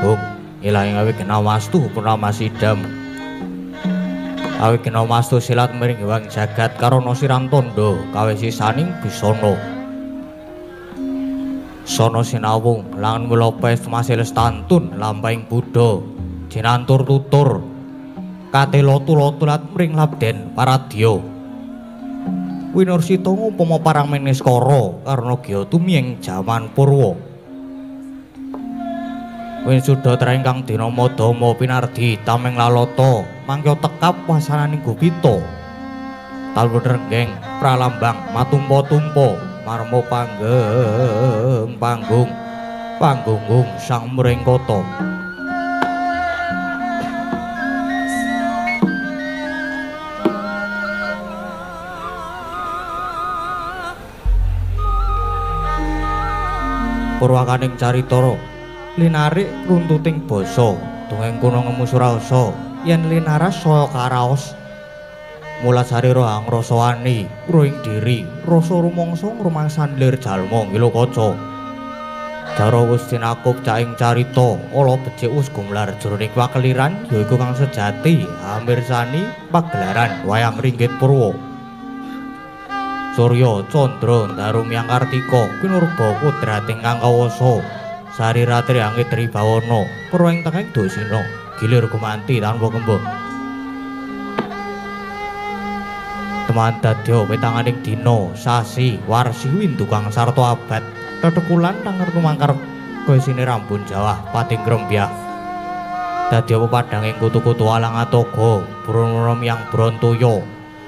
Hum, ilahi awi kena wastu purnama sidam. Awi kena wastu silat miring wang jagat karana siram tondo kawe sisaning bisana. Sono sinawung langan melopes masih lestantun lampahing Buddha jinantur tutur katelo tulotulat mring labden paradya. Winursita ngupama parang meniskara karna gya tumiyeng jaman purwa. Wisuda traing kang dinama Dama pinardi tameng lalata mangkya tekap wasananing gupita. Talun renggeng pralambang matumpa-tumpa marma panggeng panggung panggunggung sang mringkata. Purwakaning carita linarik runtuting basa dongeng kuno ngemu surasa yen linaras saya karaos mula sarira angrasa wani ruing diri rasa rumangsa ngrumangsan lir jalma ngilo kaca jara wis tinakup caing carita ala becik wis gumlar jroning pakeliran yaiku kang sejati amirsani pagelaran wayang ringgit purwa. Surya candra ndaru miyang kartika kinurba kodrat ingkang kawasa sariratri angit tribawana purwa ing tengahing dosina gilir gumanti tanpa kembung. Teman dadya petanganing dina sasi warsi windu kang sarta abad tetekulan tangertu mangkar kaisine rambun jawah pating grembyah dadya pepadhanging kutu-kutu alang atoga brana miyang brontoya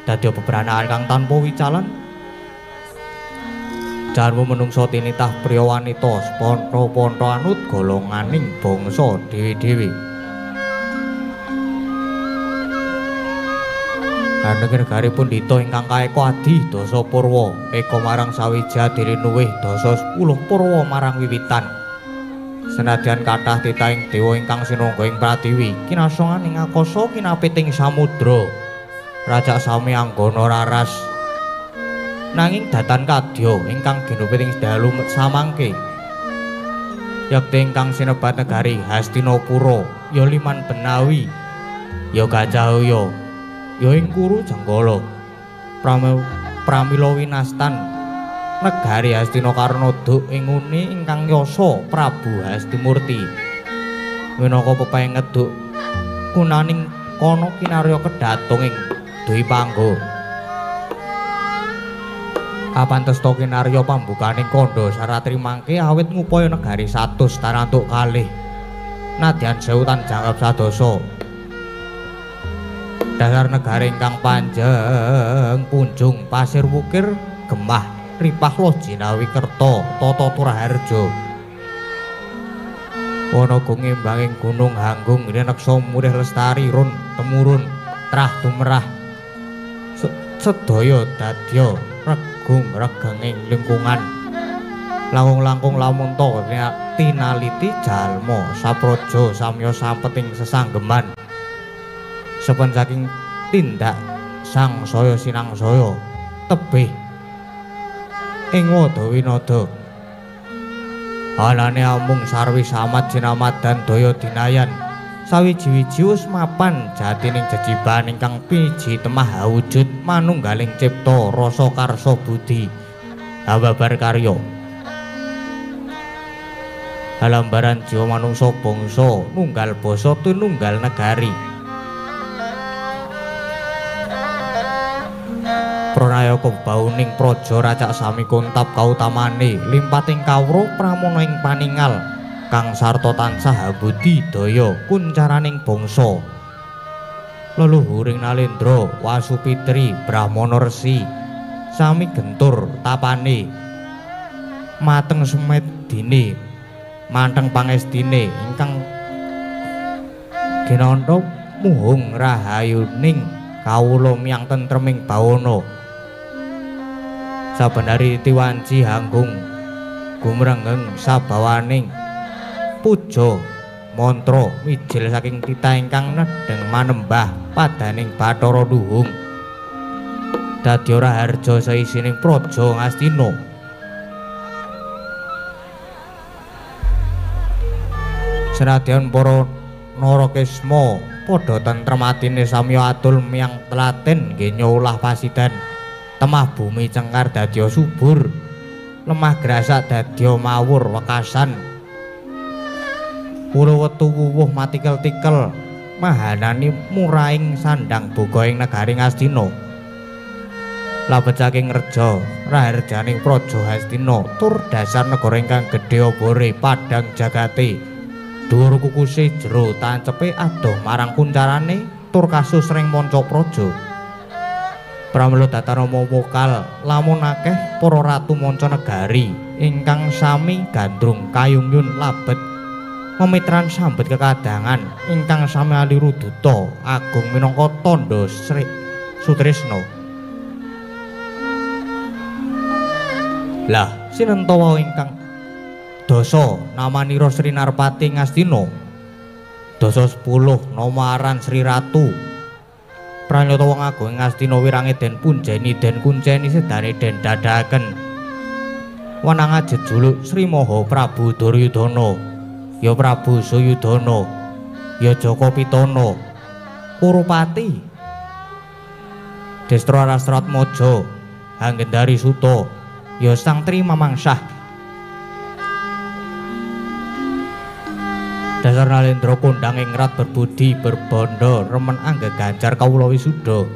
dadya bebranakan kang tanpa wicalan. Jarwo menungso tinitah priya wanita seponto-ponto anut golonganing bangsa dhewe-dhewe. Anenging negari pundhita ingkang kaeka adi dasa purwa, eka marang sawiji adilinuwih dasa 10 purwa marang wiwitan. Senadyan kathah titahing dewa ingkang sinungga ing pratiwi, kinasongan ing akasa kinapiting samudra. Rajak sami anggana raras. Nanging datan kadya ingkang ginupit ing dalu samangke yekti ingkang sinebat negari Hastinapura ya Liman Benawi ya Gajahaya ya ing Kuru Jenggala pramila winastan negari Hastina karna duk ing nguni ingkang yasa Prabu Hastimurti minangka pepaeng ngeduk kunaning kono kinarya kedatung ing Dwipangga. Kapantes to kinarya pambukaning kandha saratri mangke awit ngupaya negari 100 tarantuk kalih nadyan sewu tan jangkep sadasa. Dasar negari ingkang panjeng punjung pasir wukir gemah ripah loh jinawi kerta tata turaharja. Wana gumimbanging gunung hanggung rineksa murih lestari run temurun trah tumerah sedaya dadya regung regenging lingkungan langkung-langkung lamunta tinaliti jalma sapraja samya sampeting sesanggeman sepen saking tindak sangsaya sinangsaya tebih ing wadawinada anane amung sarwi samad jinamadan daya dinayan sawiji-wiji wis mapan jatining jejiban ingkang piji temah awujud manunggaling cipta rasa karsa budi hababar karya halambaran jiwa manungsa bangsa nunggal basa tinunggal negari. Pranayaka bauning praja racak sami kuntap kautamane limpating kawruh pramana ing paningal kang sarta tansah budi daya kuncaraning bangsa. Leluhuring Nalendra Wasupitri Brahmana Resi sami gentur tapane mateng semedine manteng pangestine ingkang ginanta muhung rahayuning kawula miyang tentreming bawana. Saben hari tiwanci hanggung gumrenggeng sabawaning puja mantra mijil saking titah ingkang nedheng manembah padaning Bathara Luhung. Dadi ora harja saisining praja Ngastina. Senadyan para Narakesma padha tentrem atine samya atul miyang telaten nggenya ulah pasidan. Temah bumi cengkar dadya subur, lemah grasak dadya mawur wekasan. Pura wetu wuwuh matikel-tikel mahanani muraing sandang boga ing negari Ngastina. Labet saking reja raharjaning praja Hastina tur dasar negara ingkang gedhe obore padhang jagate. Dhuwur kukuse jero tancepe adoh marang kuncarane tur kasus ring manca praja. Pramila datanama wokal lamun akeh para ratu manca negari ingkang sami gandrung kayungyun labet memitran sambet kekadangan ingkang sami aliru duta agung minangka tandha Sri Sutrisna. Lah sinenta wau ingkang dasa namanira Sri Narpati Ngastina, dasa 10 nama aran Sri Ratu. Pranyata wong agung Ngastina wirange den punjeni den kunceni sedane den dadaken wenang jejuluk Sri Maha Prabu Duryudana, ya Prabu Suyudana, ya Jaka Pitana, Kurupati, Destra Rastratmaja, Hanggendari Suta, ya Sang Tri Mamangsah. Dasar Nalendra kondhang ing rat berbudi berbandha remen anggeganjar kawula wisuda.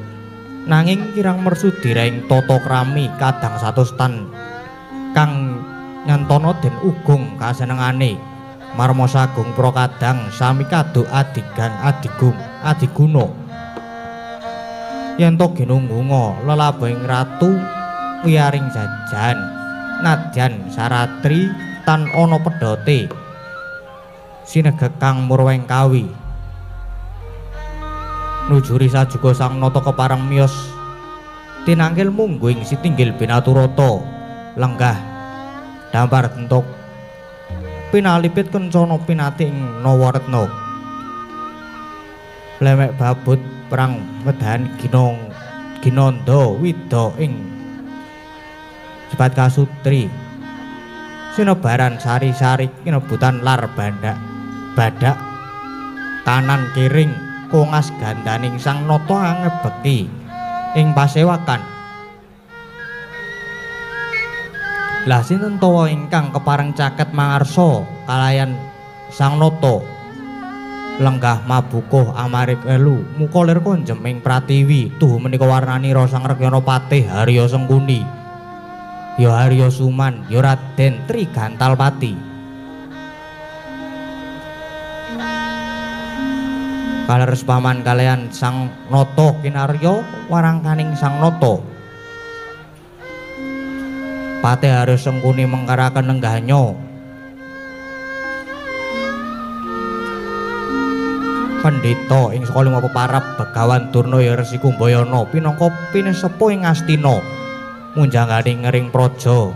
Nanging kirang mersudi ing tata krami kadang satus tan kang nyantana den ugung kasenengane. Marma sagung pra kadang sami kaduk adigan adigung adiguna. Yen to ginunggunga lelabuhing ratu wiyaring jajan nadyan saratri tan ana pedhote sinegek kang murweng kawi. Nujuri sajuga sang nata kepareng miyos tinangkil mungguing sitinggil binaturata lenggah dampar bentuk pinalipit kencana pinati ing Nawaretna. Lemek babut perang wedahan ginong ginanda wida ing sebat kasutri sinebaran sari-sari kinebutan lar bandak badak kanan kiring kongas gandaning sang nata angebeki ing pasewakan. Lah sinten tawa ingkang kepareng caket mangarsa kalayan sang nata lenggah mabukuh amarik elu muka lir konjem ing pratiwi tuhu menika warnanira Sang Rekyana Patih Harya Sengkuni, ya Harya Suman, ya Raden Trigantalpati. Kaleres paman kalian sang nata kinarya warangkaning sang nata. Patih Harya Sengkuni mengkaraken lenggahnya pendhita ing saka lima peparab Begawan Durna ya Resi Kumbayana pinangka pinesepuh ing Astina munjanggani ngering praja.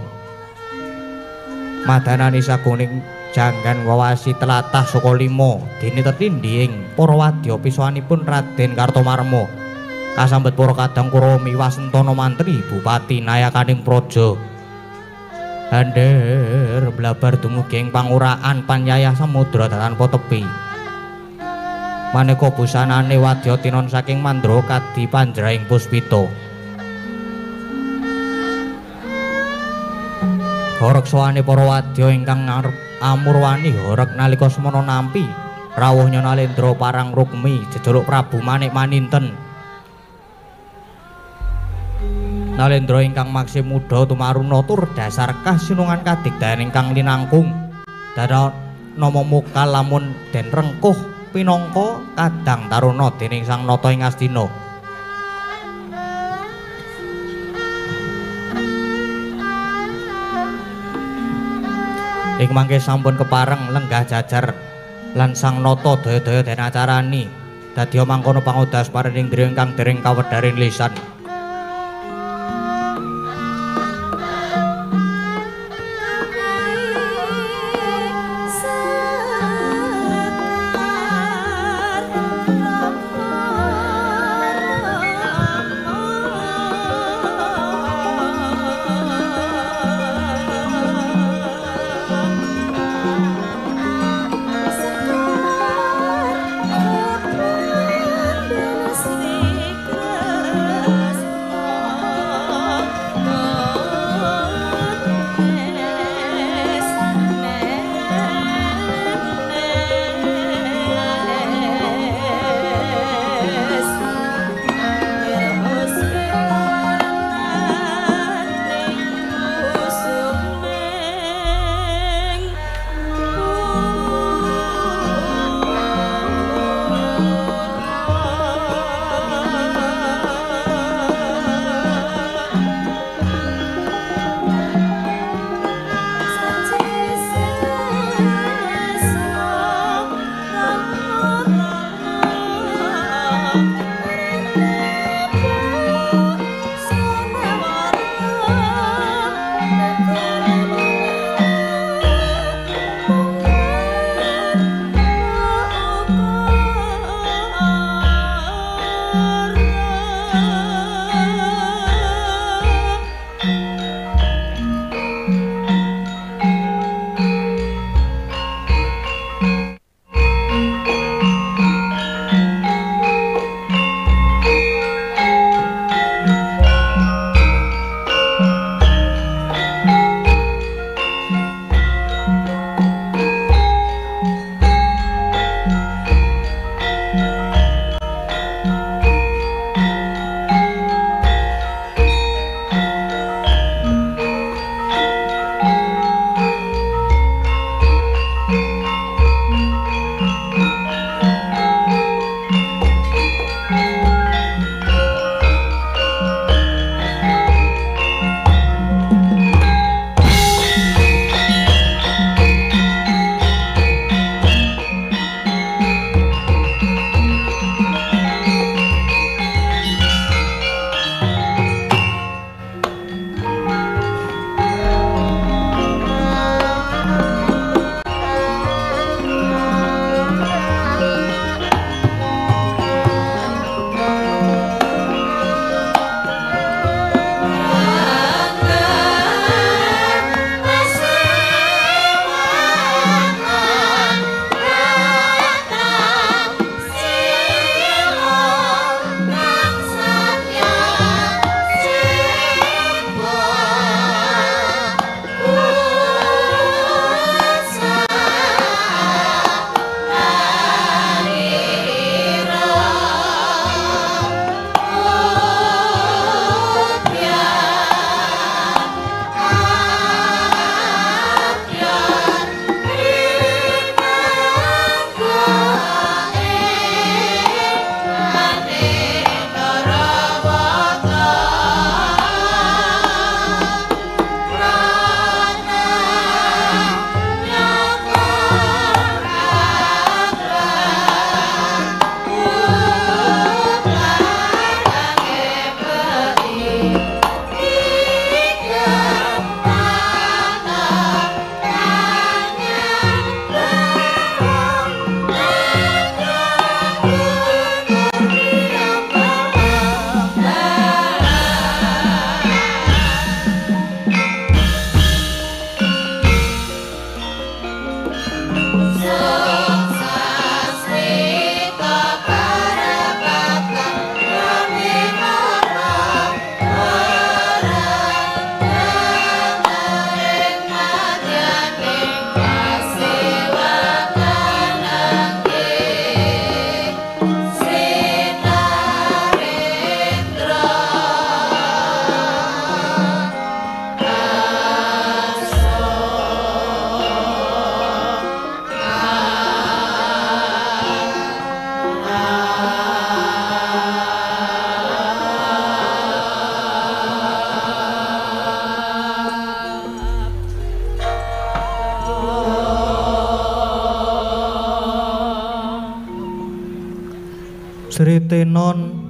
Madanani saguning janggan wawasi telatah saka lima dene tetindhi ing para wadya pisowanipun Raden Kartomarma kasambet para kadang Kurawa miwasentana mantri bupati nayakaning praja. Hander blabar dumugi ing panguraan panyayah samudra tanpa tepi. Maneka busanane wadya tinon saking mandra kadi panjraing puspita. Horeg sowane para wadya ingkang amurwani horeg nalika semana nampi rawuhnya Nalendra parang Rukmi jejuluk Prabu Manik Maninten. Nalendra ingkang maksih mudha tumaruna tur dasar kasinungan kadigdayan ingkang linangkung. Dara nama mukal lamun den rengkuh pinangka kadang taruna dening Sang Nata ing Astina. Ing mangke sampun kepareng lenggah jajar lan Sang Nata daya-daya den acarani dadiya mangkono pangodas paring indriya ingkang dereng kawedharing lisan. Sritenon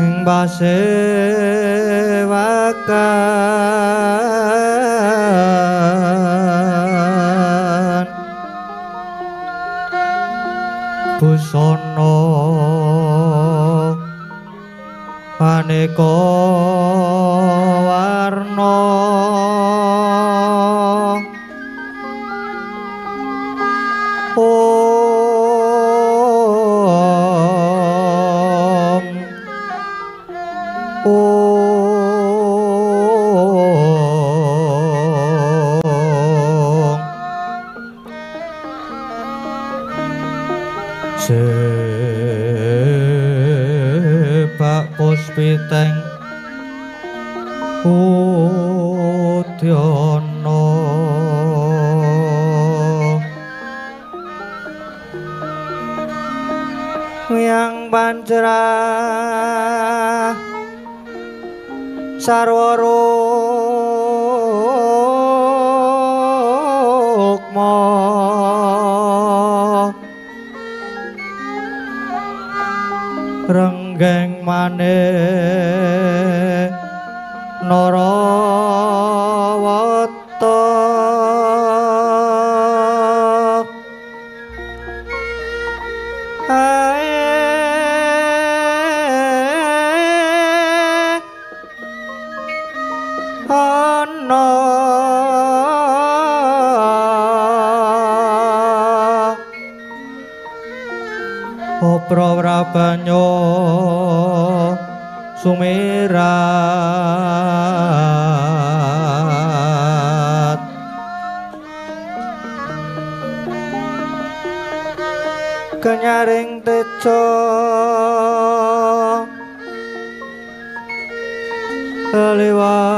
ing pasewakan busana aneka warna. Om Om Sebak puspiteng udyana wiyang pancerah sarwa rukma renggeng manik narawata ae ana Opra prabanyo sumirat kenyaring tejo liwaran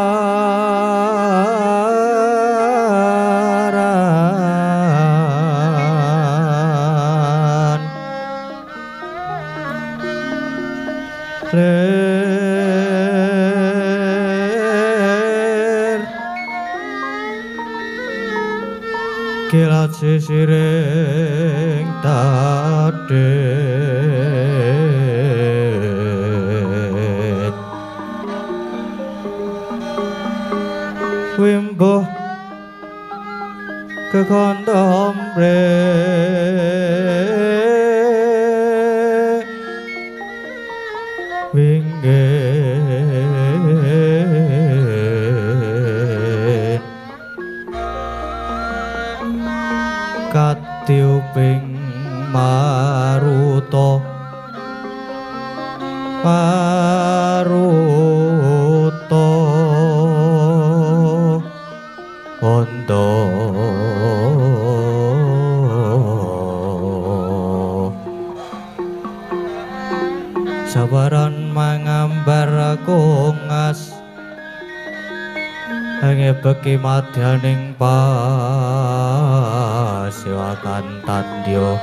lir kilat sisiring tadhit wimbuh kekondombre winggih katiuping maruta maruta ondo sabaran mangambar kongas ngebeki madyaning pasiwakan tandya.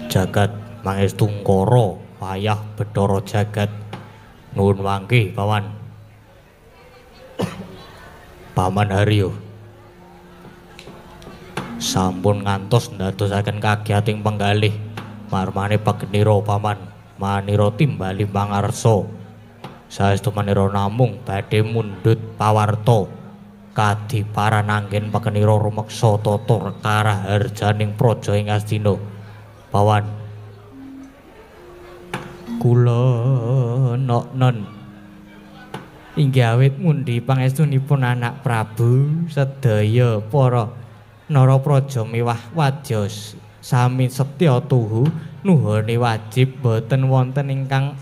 Jagat mangestungkara wayah Bathara jagat. Nuwun wangke paman. Paman Haryo sampun ngantos ndadosaken kagiyating penggalih marmane pagenira paman manira timbali pangarsa. Saestu manira namung badhe mundhut pawarta kadiparan anggen pagenira rumeksa tata karaharjaning praja ing Astina. Pawan kula noknon inggih awit ngundhi pangestunipun anak Prabu sedaya para narapraja miwah wadya sami setya tuhu nuhone wajib boten wonten ingkang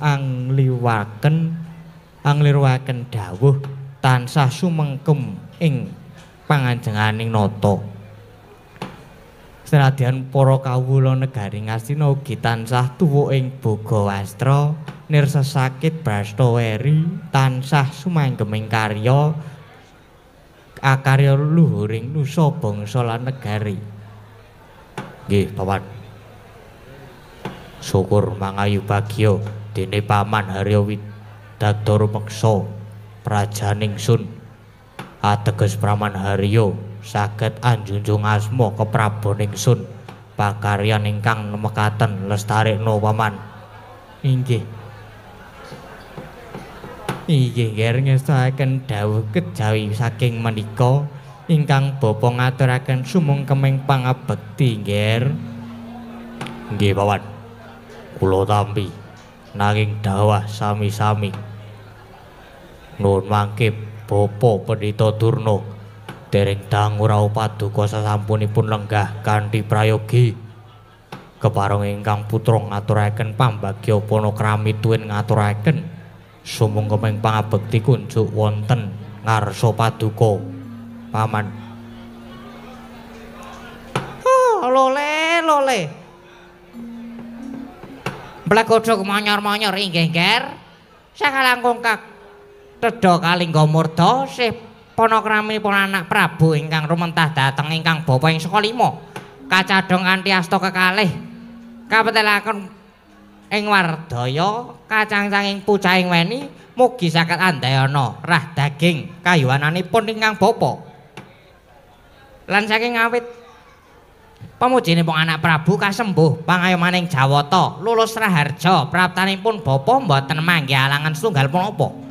angliwaken dawuh tansah sumengkem ing panganjenganing nata. Senadyan para kawula negari Ngastina ugi tansah tuwa ing boga wastra nirsa sakit brastaweri tansah sumanggeming karya akarya luhuring nusa bangsa lan negari. Nggih, Paman. Syukur mangayu bagya dene Paman Harya Widada rumeksa prajaning sun ateges Praman Harya saged anjunjung asma kepraboning sun pakaryan ingkang mekaten lestarekno Paman. Inggih. Inggih nger ngestoaken dawuh kejawi saking menika ingkang bapa ngaturaken sumungkeming pangabekti nggih. Nggih Paman. Kula tampi nanging dawah sami-sami. Nuwun mangke Bapa Pendhita Durna dereng dangu rawuh paduka sasampunipun lenggah kanthi prayogi. Kepareng ingkang putra ngaturaken pambagya panakrami tuwin ngaturaken sumungkeming pangabekti kunjuk wonten ngarsa paduka Paman. Oh, lole lole. Blegodhog monyor-monyor inggih nger. Sakalangkung kak tedha kalingga murda sih panakramipun anak Prabu ingkang rumentah dhateng ingkang bapa ing saka lima. Kacadhong kanthi asta kekalih kapetelaken ing wardaya kacangcanging pucahing weni mugi saged andayana rah daging kayuwananipun ingkang bapa. Lan saking awit pamujinipun anak Prabu kasembuh pangayomaning Jawata lulus raharja praptanipun bapa mboten manggih alangan setunggal punapa.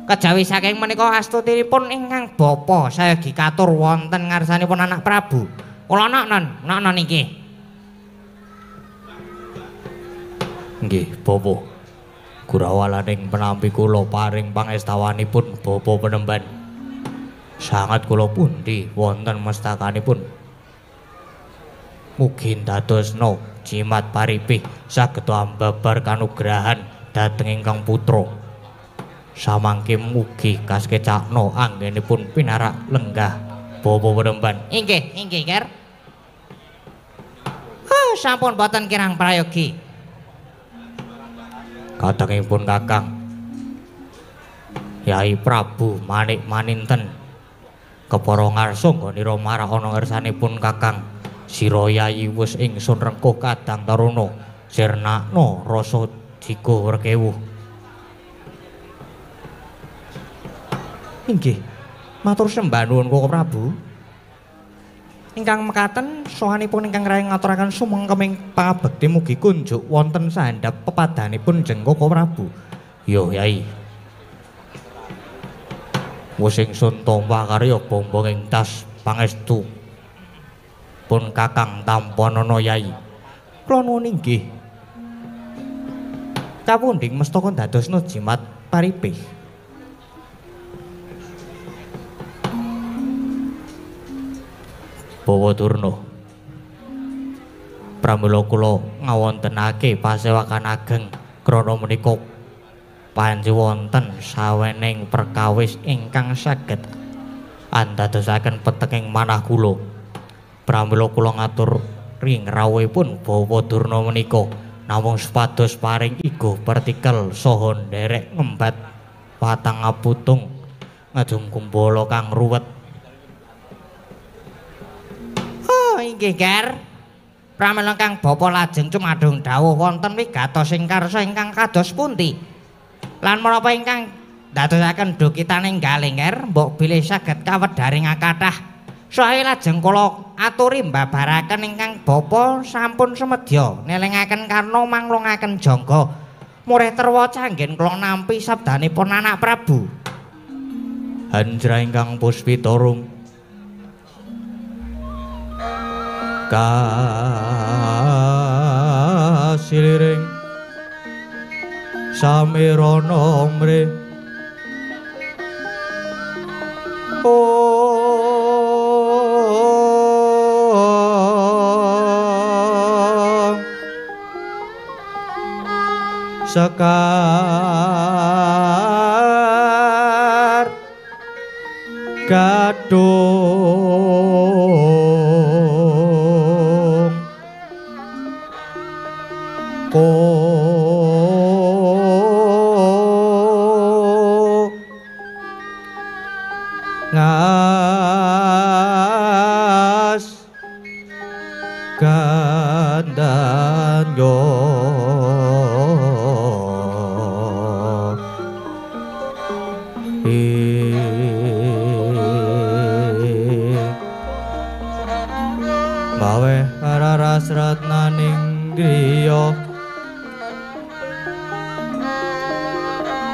Kejawi saking menika astutinipun ingkang bapa sayogi katur wonten ngarsanipun anak Prabu. Kula nok non inggih. Nggih, bapa. Gurawalaning penampi kula paring pangestawanipun bapa penemban. Sangat kula pundi wonten mestakanipun. Mugi ndadosna jimat paripih saged ambabar kanugrahan dhateng ingkang putra. Samangke mugi kasekecakna anggenipun pinarak lenggah bapa penemban. Inggih, inggih, Ger. Oh, sampun boten kirang prayogi. Kadangipun Kakang Yai Prabu Manik Maninten kepara ngarsa nggonira marah ana ngersanipun Kakang sira Yayi wis ingsun rengkuh kadang taruna sirnakna rasa jiga werkewuh. Inggih, matur sembah nuwun Koko Prabu. Ingkang mekaten sohanipun ingkang raya ngaturaken sumengkeming pangabekti mugi kunjuk wonten sahandhap pepadanipun jeng Koko Prabu. Yo Yai. Wis ingsun tampa karya bombong ing tas pangestu pun Kakang tampanana Yai. Kula nuwun inggih. Kapundhing mestaka ndadosna jimat paripih. Bawa Durna, pramila kula ngawontenake pasewakan ageng krana menika panci wonten sawening perkawis ingkang saged andadosaken peteking manah kula. Pramila kula ngatur ring rawuhipun Bawa Durna menika namung supados paring igo partikel saha nderek ngembat patang aputung ngajum kumbala kang ruwet. Inggih, Ger. Pramila kang bapa lajeng cumadung dawuh wonten wigatos ing karsa ingkang kados pundi? Lan menapa ingkang ndadosaken dukitaning galih, Ger, mbok bilih saged kawedharing akathah. Saha lajeng kula aturi mbabaraken ingkang bapa sampun semedya nelingaken karna manglungaken jangga. Murih terwaca anggen kula nampi sabdanipun anak Prabu. Hanjra ingkang puspitarum kasiliring samirana mre sekar gadung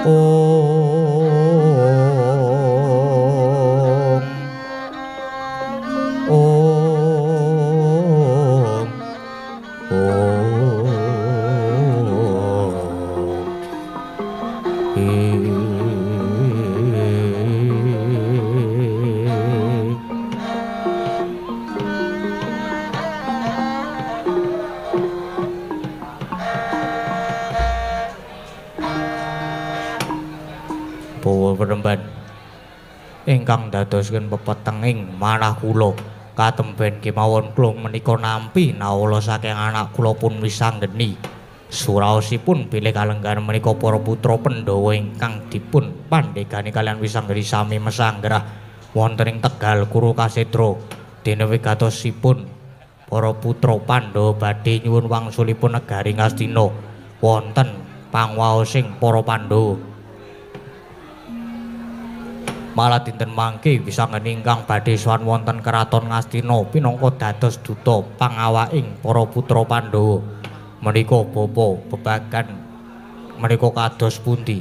Om Om Om. Bawa peremban ingkang dadosaken pepetenging manah kula katemben kemawon kula menika nampi nawala saking anak kula pun wisanggeni. Suraosipun bilih kalenggahan menika para putra Pandhawa ingkang dipun pandhegani kalian wisanggeni sami mesanggrah wonten ing Tegal Kuru Kasetra. Dene wigatosipun para putra Pandhawa badhe nyuwun wangsulipun negari Ngastina wonten pangwaosing para Pandhawa. Malah dinten mangke wisanggeni ingkang badhe sowan wonten Keraton Ngastina pinangka dados duta pangawaking para putra Pandhawa. Menika bapa bebagan menika kados pundi?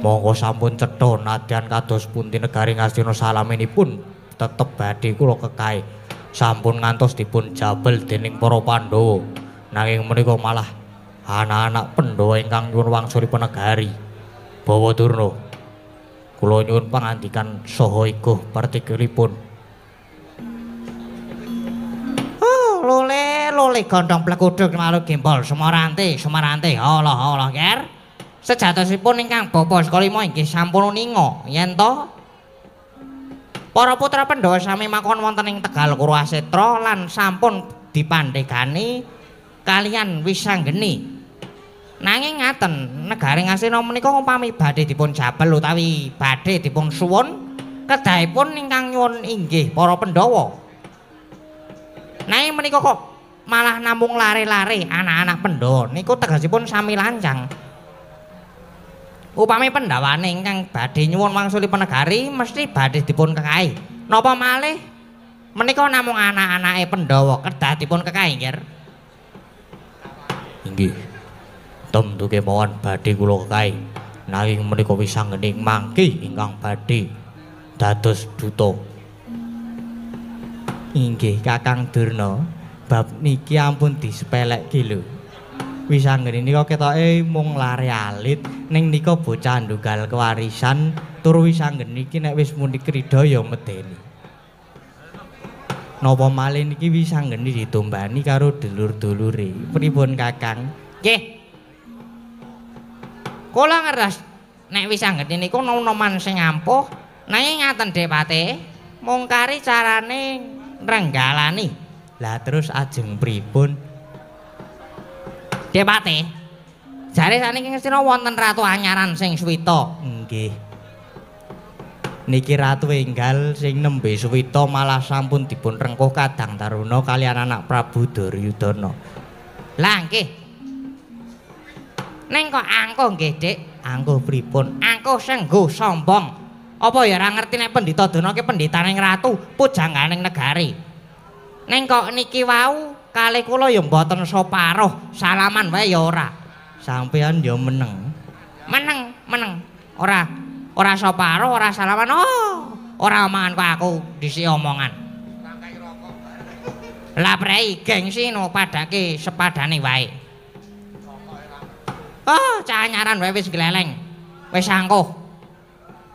Monggo sampun cetha nadyan kados pundi negari Ngastina salaminipun tetep badhe kula kekahe. Sampun ngantos dipun jabel dening para Pandhawa. Nanging menika malah anak-anak Pandhawa ingkang nyuwun wangsulipun negari. Bawa Durna, kula nyuwun pangandikan saha iguh partikulipun. Oh, lole lole gondhong pleguduk malu gempol sumarante sumarante Allah Allah ger. Sejatosipun ingkang bapa saka lima inggih sampun uninga yen to para putra Pandhawa sami makon wonten ing Tegal Kuru Asetra lan sampun dipandhegani kalian wisanggeni. Nanging ngaten, negari Ngastina menika umpami badhe dipun jabel utawi badhe dipun suwun, kedahipun ingkang nyuwun inggih para Pandhawa. Nanging menika kok malah namung lare-lare anak-anak Pandhawa niku tegesipun sami lancang. Upami pandhawane ingkang badhe nyuwun wangsulipun negari mesti badhe dipun kekahi. Napa malih menika namung anak-anake Pandhawa kedah dipun kekahi, nggih. Inggih. Tentu kemawon badhe kula kekahi. Nanging menika wisanggeni mangke ingkang badhe dados duta. Inggih Kakang Durna, bab niki ampun disepelekke lho. Wisanggeni nika ketoke mung lare alit, ning nika bocah ndunggal kewarisan tur wisanggeni iki nek wis muni krida ya medeni. Napa malih niki wisanggeni ditombani karo dulur-dulure. Pripun Kakang? Nggih. Kula ngertos nek wisanggeni niku noman sing ampuh, nanging ngaten Depate, mung kari carane nrenggalani. Lah terus ajeng pripun? Depate, jare saniki Ngastina wonten ratu anyaran sing suwita. Nggih. Niki ratu enggal sing nembe suwita malah sampun dipun rengkuh kadang taruna kalian anak Prabu Duryudana. Lah nggih. Neng kok angkuh nggih, Dik? Angkuh pripun? Angkuh sengguh sombong. Apa ya ora ngerti nek Pendhita Durna ki pendhitaning ratu, pujangganing negari. Neng kok niki wau kalih kula ya mboten soparuh, salaman wae ya ora. Sampeyan ya meneng. Meneng, meneng. Ora ora soparuh, ora salaman. Oh, ora omongan kok aku dhisik omongan. Lah prei gengsi no padake sepadane wae. Oh, cah anyaran wae wis gleleng. Wis angkuh.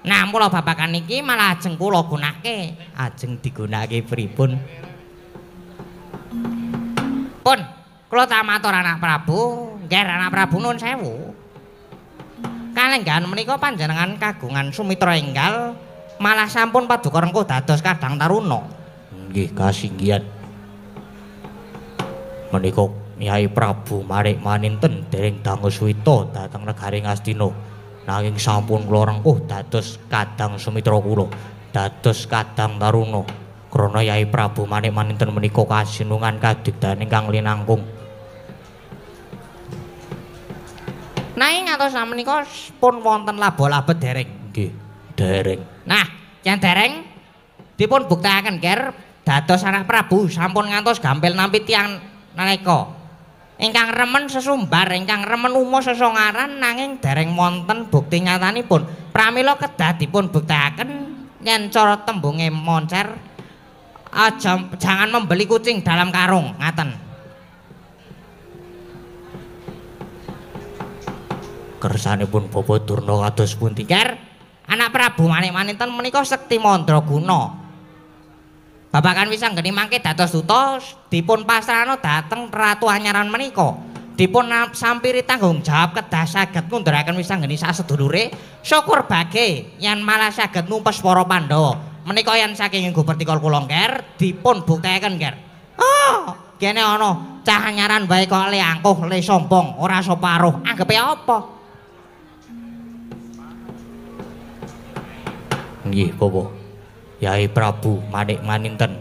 Nah, mula babagan niki malah ajeng kula gunake. Ajeng digunakake pripun? Pun, kula tak matur anak Prabu, ngger anak Prabu nuwun sewu. Kalenggahan menika panjenengan kagungan sumitra enggal malah sampun paduka rengkuh dados kadang taruna. Nggih, kasinggihan. Menika Yai Prabu Manik Maninten dereng dangu suwita dhateng negari Ngastina. Nanging sampun kula rengkuh dados kadang sumitra kula, dados kadang taruna. Krana Yai Prabu Manik Maninten menika kasinungan kadigdayan ingkang linangkung. Nanging ngantos menika pun wonten laba-laba dereng. Nggih, dereng. Nah, yen dereng dipun buktekaken ger dados anak Prabu sampun ngantos gampil nampi tiyang nalika. Ingkang remen sesumbar, ingkang remen umo sesongaran nanging dereng wonten bukti nyatanipun. Pramila kedah dipun buktekaken yen cara tembunge moncer aja jangan membeli kucing dalam karung, ngaten. Kersanipun Bapak Durna kados pundi? Ger, anak Prabu Manik-Maninten menika sekti mandraguna. Babagan Wisanggeni mangke dados duta dipun pasrahna dhateng Ratu Anyaran menika. Dipun sampiri tanggung jawab kedah saged ngundhuraken Wisanggeni sasedulure. Syukur bage yen malah saged numpes para Pandhawa. Menika yen saking Gupertikol kula Nger dipun buktekaken Nger. Oh, kene ana cah anyaran wae kok le angkuh, le sombong, ora soparuh. Anggepe apa? Nggih, Bapak. Yai Prabu Manik Maninten.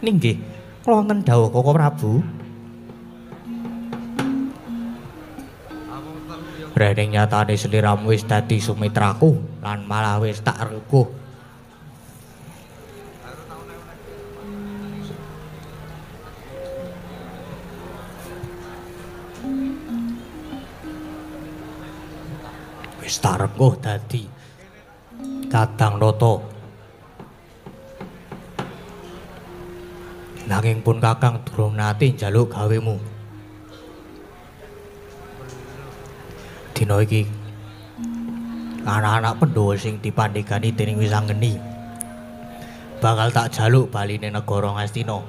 Ninggih, kula wonten dawuh Koko Prabu. Rene nyatane sliramu wis dadi sumitraku lan malah wis tak rekuh. Wis tak rekuh dadi kadang nata. Nanging pun kakang durung nate njaluk gawemu. Dina iki anak-anak Pandhawa sing dipandhegani dening Wisanggeni bakal tak jaluk baline negara Ngastina.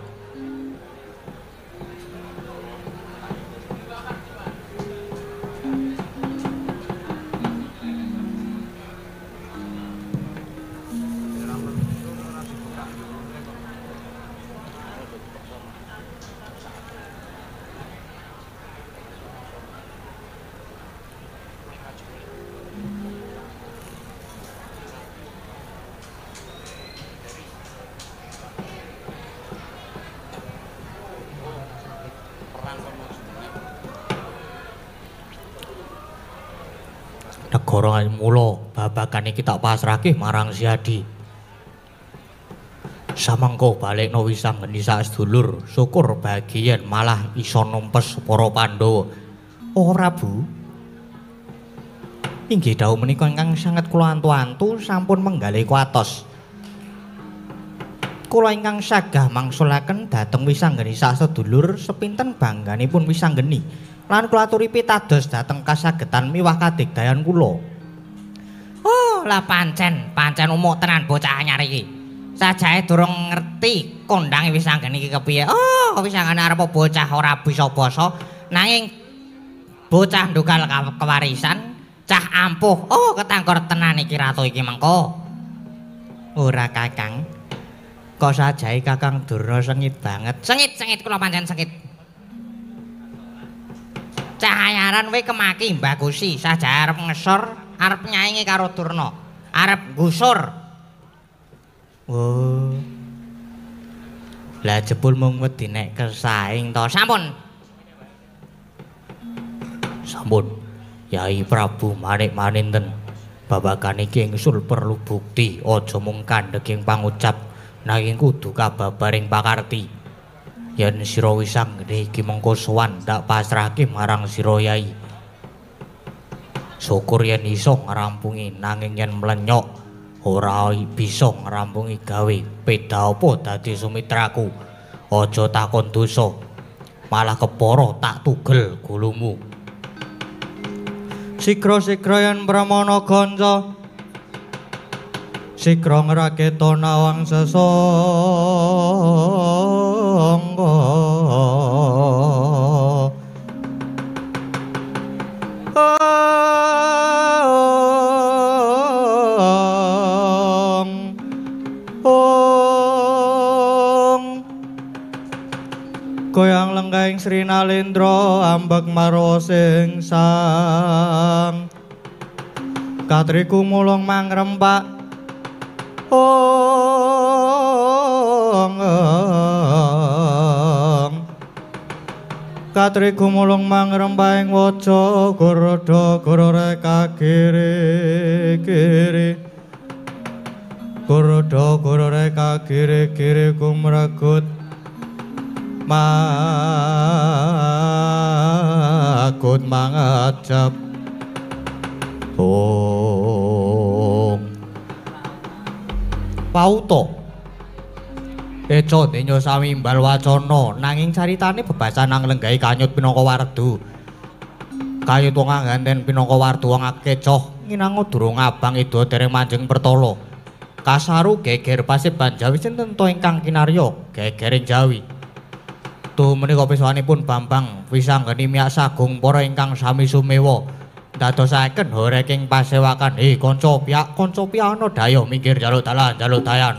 Negara mula babagan iki tak pasrahke marang Siadi. Samangka balekno Wisanggeni sak sedulur, syukur bagian malah iso numpes para Pandhawa. Oh Prabu. Inggih dawuh menika ingkang sanget kula antu-antu sampun menggalih kuatos. Kula ingkang sagah mangsulaken dhateng Wisanggeni sak sedulur sepinten bangganipun Wisanggeni. Lan kula aturi pitados dhateng kasagetan miwah kadigdayan kula. Oh, lah pancen, pancen umuk tenan bocah anyar iki. Sajae durung ngerti kondange Wisanggeni iki kepiye. Oh, Wisanggeni arep bocah ora bisa basa, nanging bocah ndukal kewarisan, cah ampuh. Oh, ketanggor tenan iki ratu iki mengko. Ora Kakang. Kok sajae Kakang Durna sengit banget. Sengit-sengit kula pancen sengit. Cahayaran we kemaki Mbah Gusi, saja arep ngesor, arep nyaingi karo Durna, arep nggusur. Oh. Lah jebul mung wedi nek kesaing to. Sampun. Sampun. Yai Prabu Manik Maninten, babagan iki ingsul perlu bukti, aja mung kandheging pangucap nanging kudu kababaring pakarti. Yen sira Wisanggeni iki mengko sowan tak pasrahke marang sira Yai. Syukur yen iso ngrampungi, nanging yen mlenyok ora bisa ngrampungi gawe peda apa dadi sumitraku. Aja takon dosa, malah kepara tak tugel gulumu. Sigra-sigra yen pramana kanca, sigra ngraketa nawang sesangga. Ong goyang lenggahing Sri Nalendra ambek marwa sing sang katriku mulung mangrempak. Ong katri gumulung mangrembah ing waja gorodo gororeka kiri kiri gorodo gororeka kiri kiri kumregut Agut mangecep. Om Pauto Eco denya samimbal wacana nanging caritane bebasan nang lenggahi kanyut pinangka wardu. Kayut wong anganten pinangka wardu wong akecoh nginango durung abang ida dereng manjing pertala. Kasaru geger paseban Jawi sinten to ingkang kinarya gegering Jawi. Tuh menika piswanipun Bambang wisanggeni miyak sagung para ingkang sami sumewa. Dadosaken horeking pasewakan kanca piyak kanca piyana dayoh minggir jaluk dalan jaluk dayan.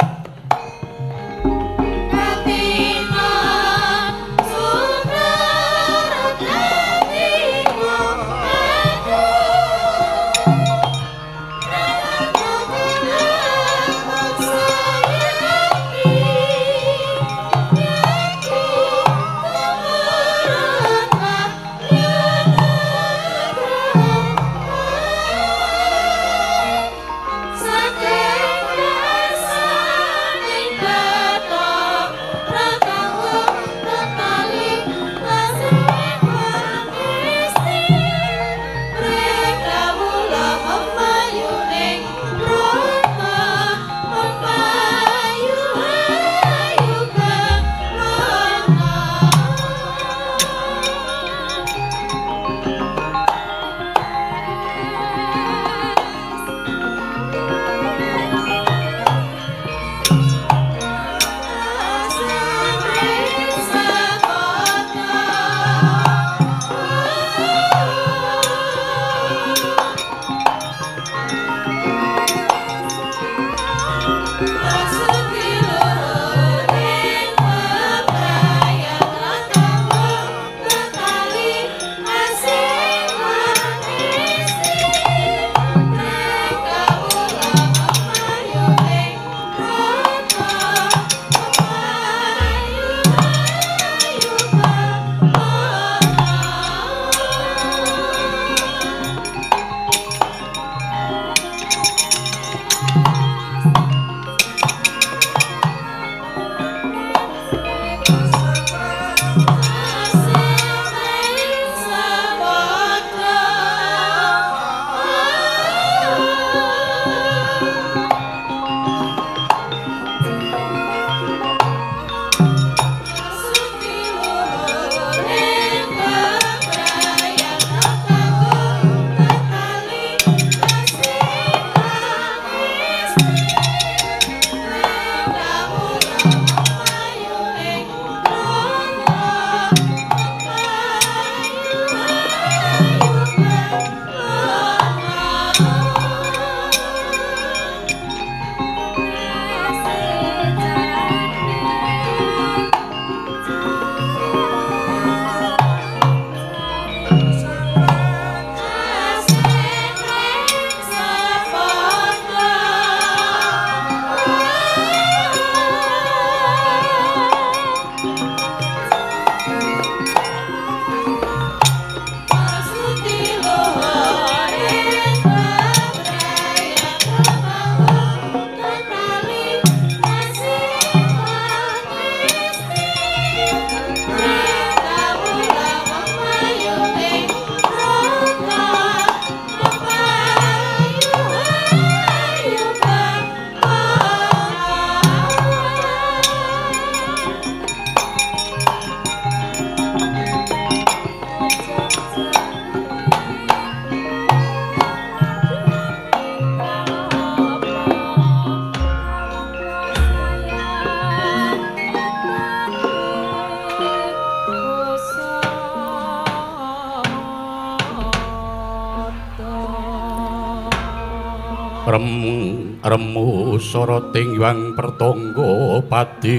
Remu soroting yang pertonggo pati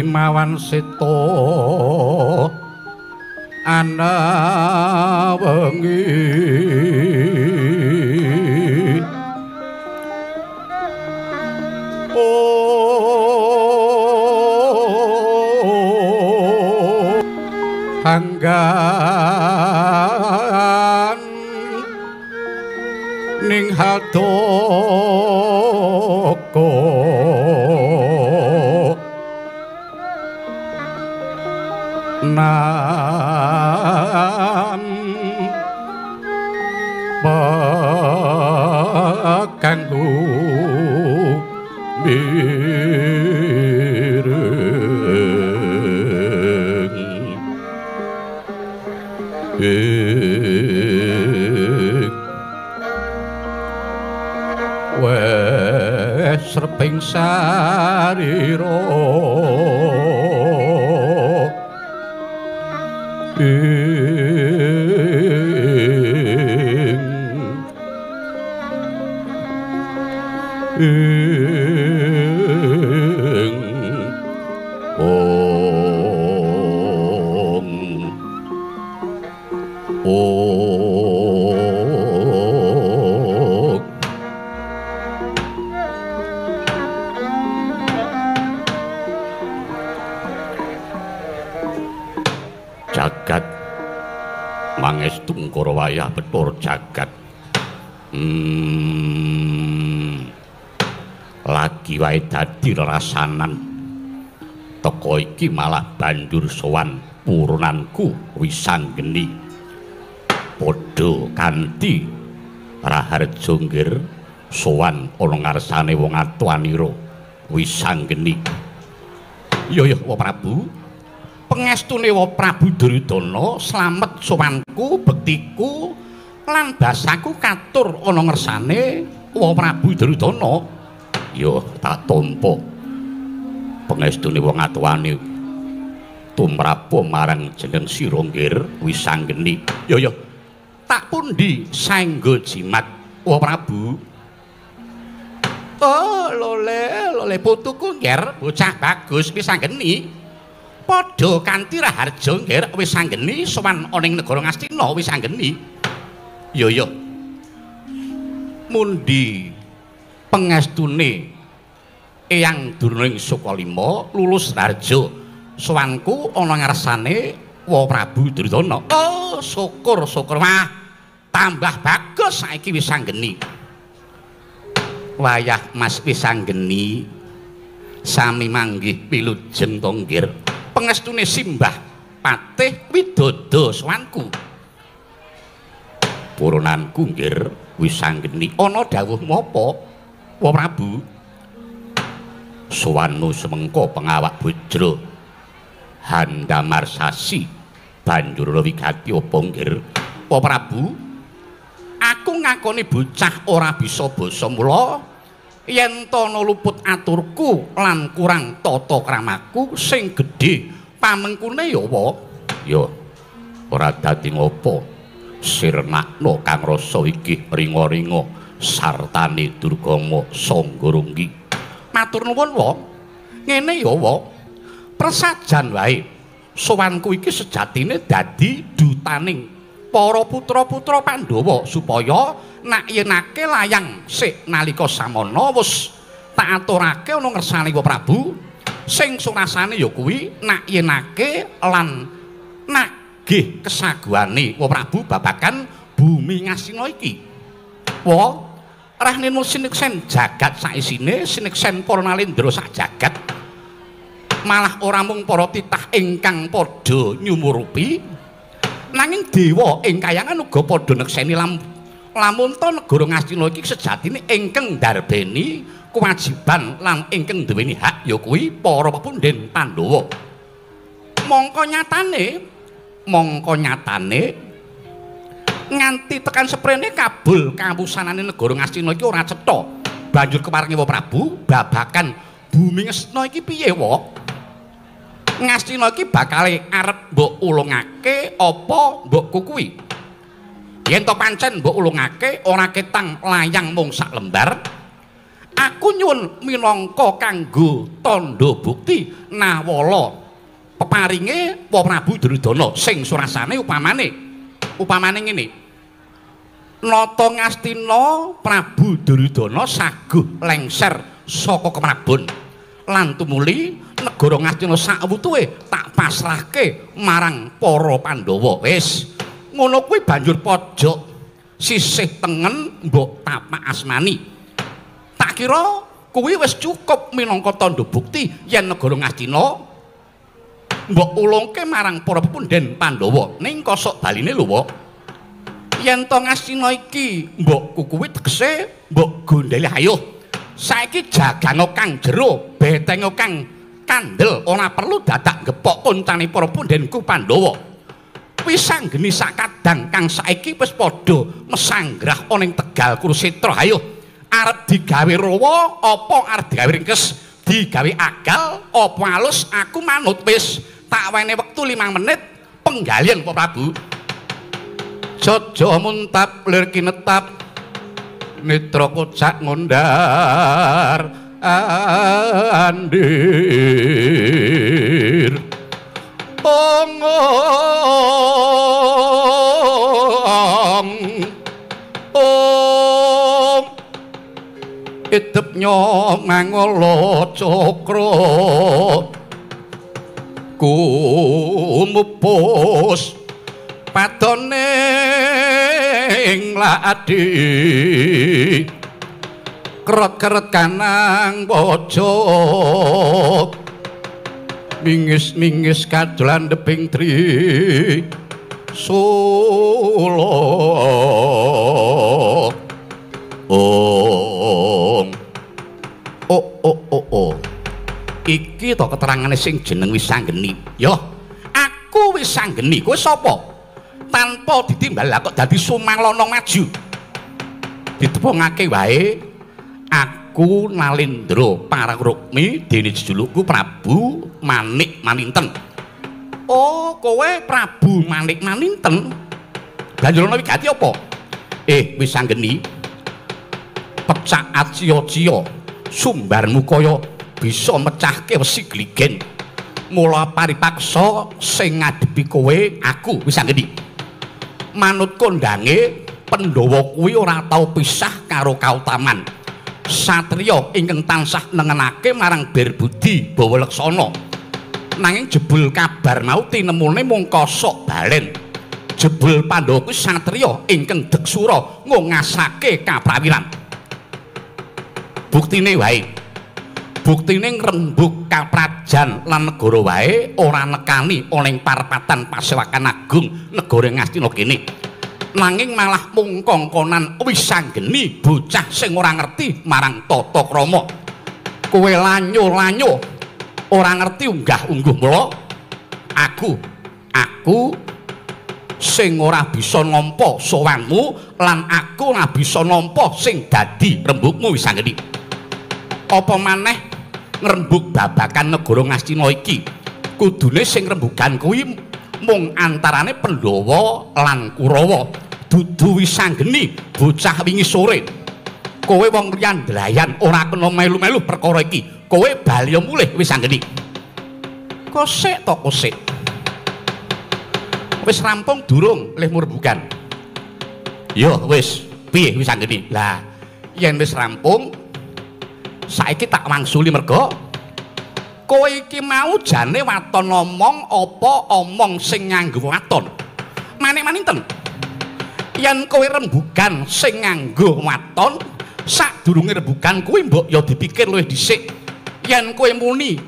Imawan seto ana wengi Hanggan ning hadoko Nam kanggo mireng wes sreping sarira ing ong ong jagat mangestu ngkara wayah Bathara jagat. Lagi wae dadi rerasanan teka iki malah banjur sowan purunanku Wisanggeni padha kanthi raharja nggir sowan ana ngarsane wong atuanira Wisanggeni. Iya ya Wa Prabu, pengestune Wa Prabu Duryudana slamet sowanku bektiku lan basaku katur ana ngersane Wa Prabu Duryudana. Ya tak tampa pengestune wong atuwane tumrapa marang jeneng sira nggir Wisanggeni. Ya ya tak pundi saengga jimat Wa Prabu. Oh lole lole putuku nggir bocah bagus Wisanggeni. Padha kanthi raharja nggir Wisanggeni sowan ana ing negara Ngastina Wisanggeni. Ya ya mundi pengestune Eyang Durna ing Sukalima lulus raharja sowanku ana ngarsane Wa Prabu Duryudana. Oh syukur syukur wah tambah bagus saiki Wisanggeni. Wayah Mas Wisanggeni sami manggih wilujeng to nggir. Pengestune simbah patih widodo sowanku. Purunanku nggir Wisanggeni ana dawuh menapa Wa Prabu? Sowanmu semengko pengawak bujra handamar sasi banjur wigati apa nggir Wa Prabu? Aku ngakoni bocah ora bisa basa mula yen tana luput aturku lan kurang tata kramaku sing gedhe pamengkune ya wa. Ya ora dadi ngopo sirnakno kang rasa iki ringa-ringa sartane Durgama Sanggarunggi. Matur nuwun wa. Ngene ya wa. Presajan wae sowanku iki sejatine dadi dutaning para putra-putra Pandhawa supaya nak yenake layang sik nalika samana wis tak aturake ana ngersane Wa Prabu sing surasane ya kuwi nak yenake lan nagih kesaguhane Wa Prabu babagan bumi Ngastina iki. Wa rahninu sineksen jagat saisine sineksen para nalendra sak jagat malah ora mung para titah ingkang padha nyumurupi nanging dewa ing kayangan uga padha nekseni lamun ta negara Ngastina iki sejatine ingkang ndarbeni kewajiban lan ingkang duweni hak ya kuwi para pepundhen Pandhawa. Mongko nyatane nganti tekan seprene kabul kawusanane negara Ngastina iki ora cetha. Banjur keparengi Wa Prabu babakan bumi Ngastina iki piye wa? Ngastina iki bakale arep mbok ulungake apa mbok kukuwi? Yen to pancen mbok ulungake ora ketang layang mung sak lembar. Aku nyuwun minangka kanggo tandha bukti nawala peparinge Wa Prabu Duryudana sing surasane upamane ngene. Nata Ngastina Prabu Duryudana saguh lengser saka Kemrabon lan tumuli negara Ngastina sakwutuhe tak pasrahke marang para Pandhawa. Wis ngono kuwi banjur pojok sisih tengen mbok tapak asmani. Tak kira kuwi wis cukup minangka tandha bukti yen negara Ngastina Mbok ulungke marang para pepundhen Pandhawa. Ning kosok baline lho, Wak. Yen to Ngastina iki mbokku kuwi tegese mbok gondeli ayo. Saiki jagango kang jero, betengo kang kandel, ora perlu dadak gepok koncane para pundhenku Pandhawa. Wisanggeni sakadang kang saiki wis padha mesanggrah ana ing Tegal Kurusetra. Ayo, arep digawe rawa apa arep digawe ringkes, digawe agal apa alus, aku manut wis. Tak wene wektu 5 menit penggalian Pak Prabu. Jojo muntap lir kinetap netra kocak ngondar andir. Ong ong idep nyo mangala cakra kumupus padone ing ladi keret-keret kanang pojok mingis-mingis kadolan deping tri solo. Ong oh oh oh oh iki to keterangane sing jeneng Wisanggeni. Yo, aku Wisanggeni. Kowe sapa? Tanpa ditimbal lah kok dadi Sumalono maju. Ditepungake wae aku Nalendra Parang Rukmi dene jejulukku Prabu Manik Maninten. Oh, kowe Prabu Manik Maninten. Banjur ana wigati apa? Wisanggeni. Pecak aciya-ciya sumbarmu kaya bisa mecahke wesi gligen. Mula paripaksa sing ngadepi kowe aku Wisanggeni. Manut kondange Pandhawa kuwi ora tau pisah karo kautaman. Satriya ingkang tansah nengenake marang Bir Budi Bawa Leksana. Nanging jebul kabar mau tinemune mung kosok balen. Jebul Pandhawa kuwi satriya ingkang deksura ngongasake kaprawiran. Buktine wae. Buktine ngrembug kaprajan lan negara wae ora nekani ana ing parapatan Pasewakan Agung negara Ngastina kene. Nanging malah mung kongkonan Wisanggeni bocah sing ora ngerti marang tata krama. Kowe lanyo-lanyo ora ngerti unggah-ungguh mula aku sing ora bisa nampa sowanmu lan aku ora bisa nampa sing dadi rembugmu Wisanggeni. Apa maneh ngrembug babakan negara Ngastina iki kudune sing rembugan kuwi mung antarane Pandhawa lan Kurawa, dudu Wisanggeni bocah wingi sore. Kowe wong liyan ndlayan ora kena melu-melu perkara iki. Kowe bali mulih Wisanggeni. Kosek to kosek. Wis rampung durung lehmu rembugan? Yo wis, piye Wisanggeni? Lah, yen wis rampung saiki tak wangsuli merga kowe iki mau jane waton omong apa omong sing nganggo waton. Manik Maninten. Yen kowe rembugan sing nganggo waton, sadurunge rembugan kuwi mbok ya dipikir luwih dhisik. Yen kowe muni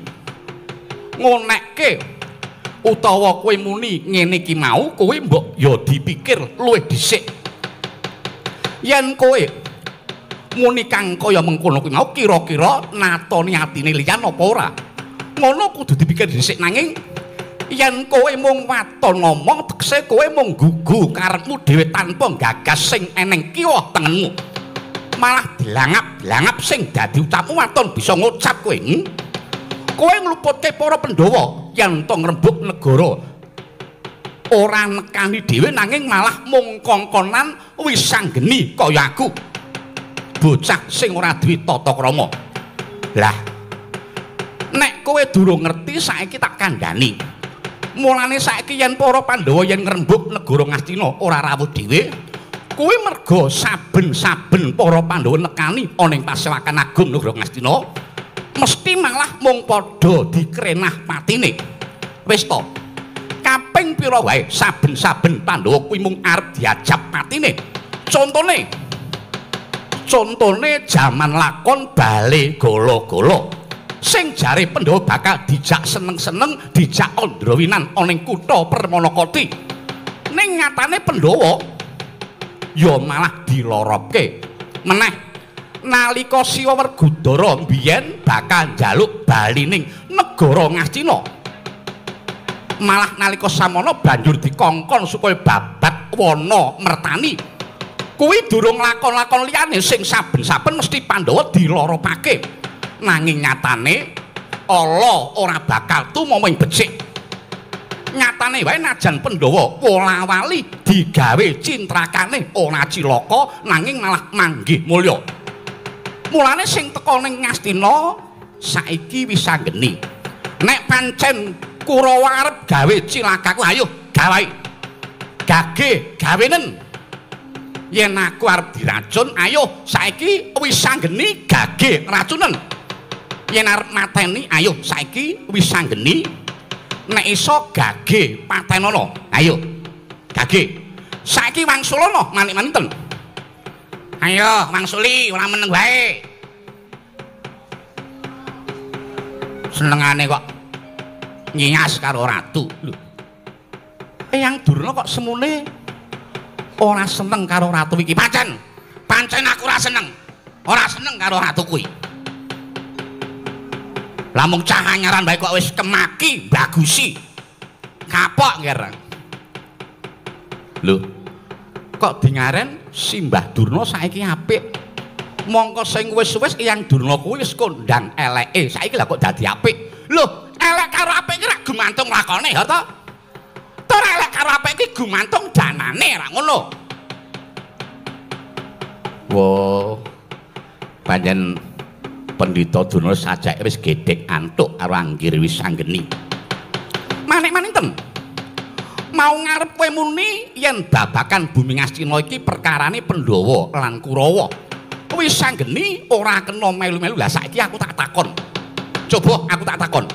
ngonekke utawa kowe muni ngene iki mau, kowe mbok ya dipikir luwih dhisik. Yen kowe muni kang kaya mengkono kuwi mau kira-kira natoni atine liyan apa ora? Ngono kudu dipikir dhisik. Nanging yen kowe mung waton ngomong tegese kowe mung gugu karepmu dhewe tanpa gagas sing eneng kiwa tengenmu. Malah dilangap-langap sing dadi ucapmu waton bisa ngucap kowe. Kowe ngluputke para Pandhawa yen to ngrembug negara ora nekani dhewe nanging malah mung kongkonan Wisanggeni kaya aku. Bocah sing ora duwe tata krama. Lah, nek kowe durung ngerti saiki tak kandhani. Mulane saiki yen para Pandhawa yen ngrembug negara Ngastina ora rawuh dhewe, kuwi merga saben-saben para Pandhawa nekani ana ing Pasewakan Agung negara Ngastina, mesti malah mung padha dikrenah patine. Wis to. Kaping pira wae saben-saben Pandhawa kuwi mung arep diajab patine. Contone jaman lakon Bale Golo-Golo. Sing jare Pandhawa bakal dijak seneng-seneng, dijak andrawinan ana ing kutha Permanakati. Ning nyatane Pandhawa ya malah diloropke. Meneh nalika Siwa Werkudara mbiyen bakal njaluk bali ning negara Ngastina. Malah nalika samono banjur dikongkon supaya babat wana mertani. Kuwi durung lakon-lakon liyane sing saben-saben mesti Pandhawa diloropake. Nanging nyatane ala ora bakal tumawa ing becik. Nyatane wae najan Pandhawa wola-wali digawe cintrakane ora cilaka nanging malah manggih mulya. Mulane sing teka ning Ngastina saiki wis anggeni. Nek pancen Kurawa arep gawe cilakaku, ayo gawe. Gage gawenen. Yen aku arep diracun, ayo saiki wis anggeni gage racunen. Yen arep mateni, ayo saiki wis anggeni nek iso gage patenono. Ayo gage. Saiki wangsulana manik-maninten. Ayo wangsuli ora meneng wae. Senengane kok nyias karo ratu. Lho. Eyang Durna kok semune ora seneng karo ratu iki. Pancen, pancen aku ora seneng. Ora seneng karo ratu kuwi. Lah mung cah anyaran bae kok wis kemaki bagusi. Kapok nger. Lho, kok dingaren Simbah Durna saiki apik. Mongko sing wis-wis Eyang Durna kuwi wis kondang eleke. Saiki lah kok dadi apik. Lho, elek karo apik iki rak gumantung lakone ya to? Tur elek karo apik iki gumantung danane ra ngono. Wo. Pancen Pendhita Durna sajake wis gedhek antuk karo Anggir Wisanggeni. Manik-maninten. Mau ngarep kowe muni yen babakan bumi Ngastina iki perkarane Pandhawa lan Kurawa. Wisanggeni ora kena melu-melu. Lah saiki aku tak takon. Coba aku tak takon.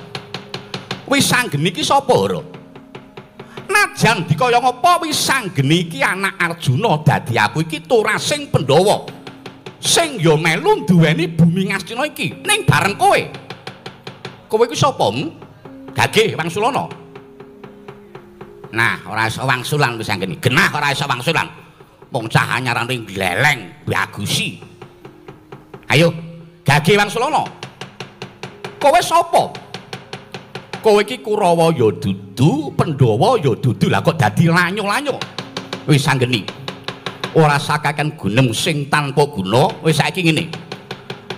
Wisanggeni iki sapa, Hara? Najan dikaya ngapa Wisanggeni iki anak Arjuna, dadi aku iki turasing Pandhawa. Sing ya melu duweni bumi Ngastina iki ning bareng kowe. Kowe iki sapa? Gage wangsulana. Nah, ora iso wangsulan Wisanggeni. Genah ora iso wangsulan. Wong cah anyarane gleleng bagusi. Ayo, gage wangsulana. Kowe sapa? Kowe iki Kurawa ya dudu, Pandhawa ya dudu. Lah kok dadi lanyo-lanyo. Wisanggeni. Ora sakaken gunem sing tanpa guna. Wis saiki ngene.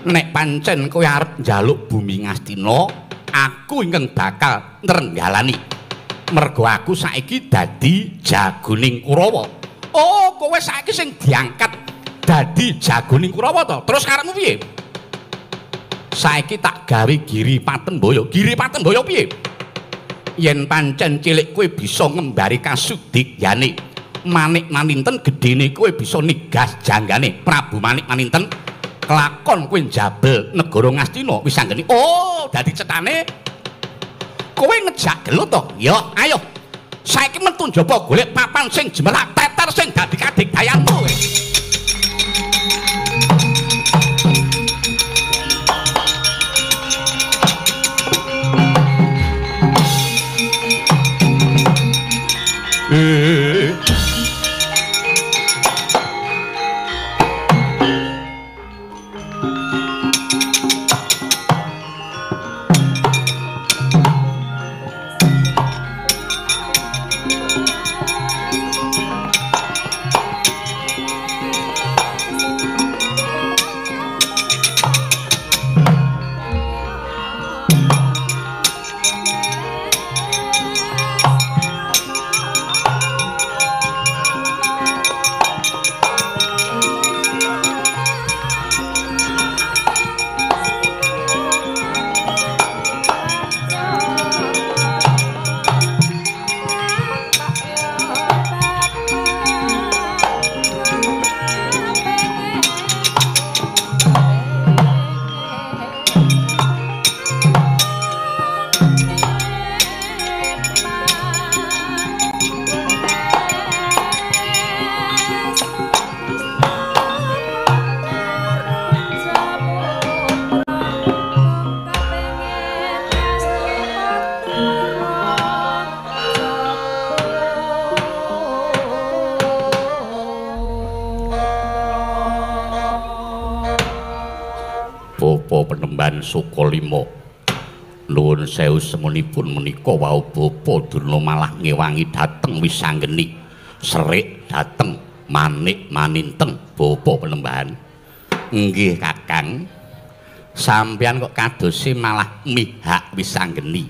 Nek pancen kowe arep njaluk bumi Ngastina, aku ingkang bakal nrenggalani. Mergo aku saiki dadi jagoning Kurawa. Oh, kowe saiki sing diangkat dadi jagoning Kurawa to? Terus karepmu piye? Saiki tak gawe Giri Patemboyo. Giri Patemboyo piye? Yen pancen cilik kowe bisa ngembari kasudikyane. Manik Maninten gedene kowe bisa nigas janggane Prabu Manik Maninten kelakon kowe njabel negara Ngastina Wisanggeni. Oh, dadi cetane kowe ngejak gelut to? Ya, ayo. Saiki metu njaba golek papan sing jemelak teter sing dadi kadigdayanmu. Panembahan Sukalima. Nuwun sewu semunipun menika wau Bapa Durna malah ngewangi dhateng Wisanggeni. Serik dhateng Manik Maninteng Bapa Panembahan. Nggih Kakang. Sampeyan kok kadose malah mihak Wisanggeni.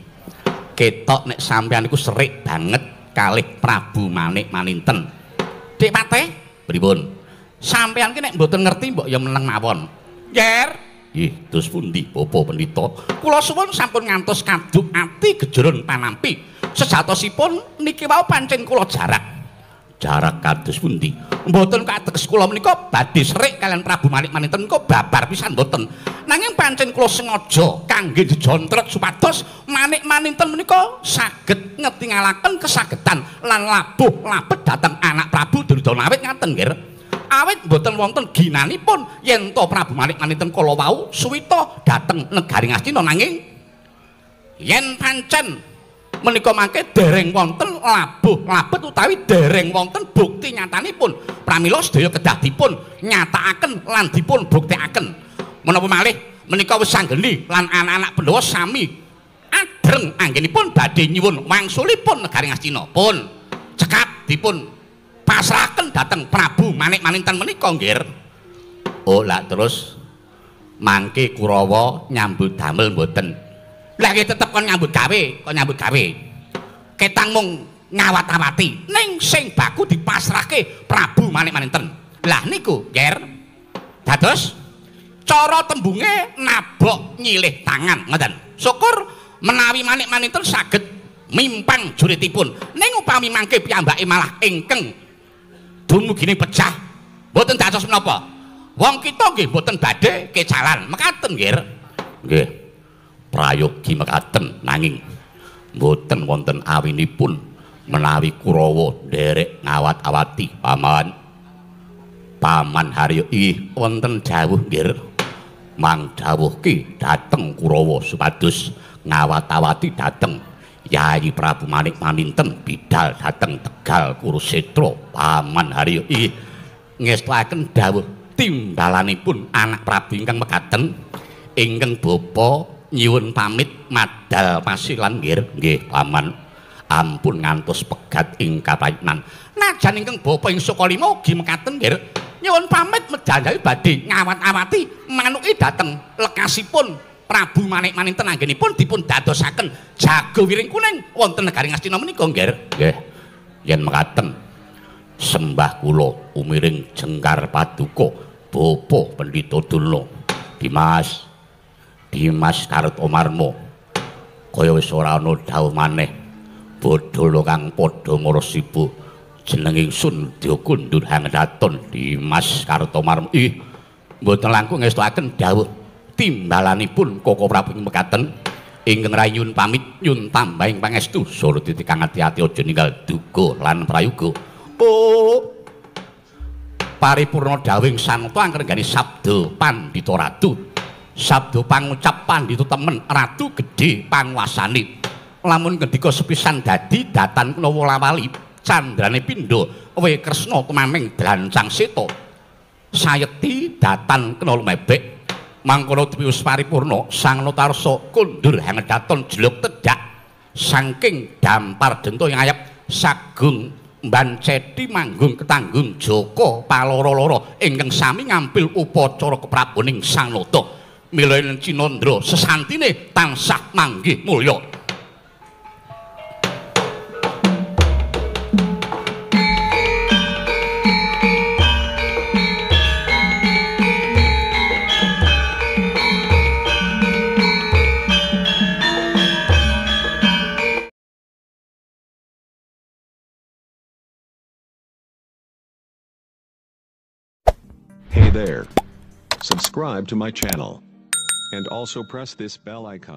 Ketok nek sampeyan iku serik banget kalih Prabu Manik Maninten. Dik Patih, pripun? Sampeyan ki nek mboten ngerti mbok ya meneng mawon. Nger. Nggih, dos pundi Bapak Pendhita? Kula suwun sampun ngantos kaduk ati gejeron panampi. Sejatosipun niki wau pancen kula jarak. Jarak kados pundi? Mboten kateges kula menika badhe serik kalian Prabu Manik Maninten menika babar pisan mboten. Nanging pancen kula sengaja kangge jejontret supados Manik Maninten menika saged ngetingalaken kesagetan lan labuh labet dhateng anak Prabu Duryudana awit ngaten nggih. Awit mboten wonten ginanipun yen to Prabu Manik Maninten kala wau suwita dhateng negari Ngastina, nanging yen pancen menika mangke dereng wonten labuh labet utawi dereng wonten bukti nyatanipun, pramila sedaya kedah dipun nyatakaken lan dipun buktekaken. Menapa malih menika Wisanggeni lan anak-anak Pandhawa sami adreng anggenipun badhe nyuwun wangsulipun negari Ngastina pun cekap dipun pasrahaken dhateng Prabu Manik Maninten menika nggih. Oh lah terus mangke Kurawa nyambut damel mboten? Lah nggih tetep kon nyambut gawe, kon nyambut gawe. Ketang mung ngawat-awati ning sing baku dipasrahke Prabu Manik Maninten. Lah niku nggih. Dados cara tembunge nabok nyilih tangan ngoten. Syukur menawi Manik Maninten saged mimpang juritipun. Ning upami mangke piyambake malah ingkang dumugine pecah mboten dados menapa. Wong kita nggih mboten badhe kecalan mekaten nggih. Nggih. Prayogi mekaten nanging mboten wonten awinipun menawi Kurawa nderek ngawat-awati paman. Paman Haryo ih wonten dawuh nggih. Mang dawuhke dhateng Kurawa supados ngawat-awati dhateng Yayi Prabu Manik Maninten bidal dhateng Tegal Kurusetra. Paman Haryo ih ngestuaken dawuh timbalanipun anak Prabu ingkang mekaten ingkang bapa nyuwun pamit madal pasilan nggih. Nggih paman, ampun ngantos pegat ing kapayunan. Najan ingkang bapa ing Sukalima ugi mekaten nggih, nyuwun pamit medal badhe ngawat-awati manuki dhateng lekasipun Prabu Manik Maninten anggenipun dipun dadosaken jago wiring kuning wonten negari Ngastina menika nggih. Nggih. Yen mekaten sembah kula umiring jengkar paduka Bapa Pendhita Durna. Dimas, Dimas Kartomarma kaya wis ora ana dawuh maneh. Bodholo kang padha marasiba jeneng ingsun Dya Kundur Hangedaton Dimas Kartomarma. Ih, mboten langkung ngestuaken dawuh timbalanipun Koko Prabu mekaten ingkang rayun pamit nyun tambahing pangestu sora titi kang ati-ati aja ninggal duga lan prayoga. Oh, paripurna dawuhing santa angrenggani sabda Pandhita Ratu. Sabda pangucap pandhita temen ratu gedhe panguasane. Lamun ngendika sepisan dadi datan kena wolawali candrane pindha we Kresna tumaming drancang seta. Sayekti datan kena lumebek. Mangkono wis paripurna Sang Notarsa kundur hangedaton jeluk tedhak saking dampar denta ing ayap sagung mbanceti manggung ketanggung Jaka paloro-loro ingkang sami ngampil upacara kepraboning Sang Nata. Mila Cinandra sesantine tansah manggih mulya. Hey there. Subscribe to my channel. And also press this bell icon.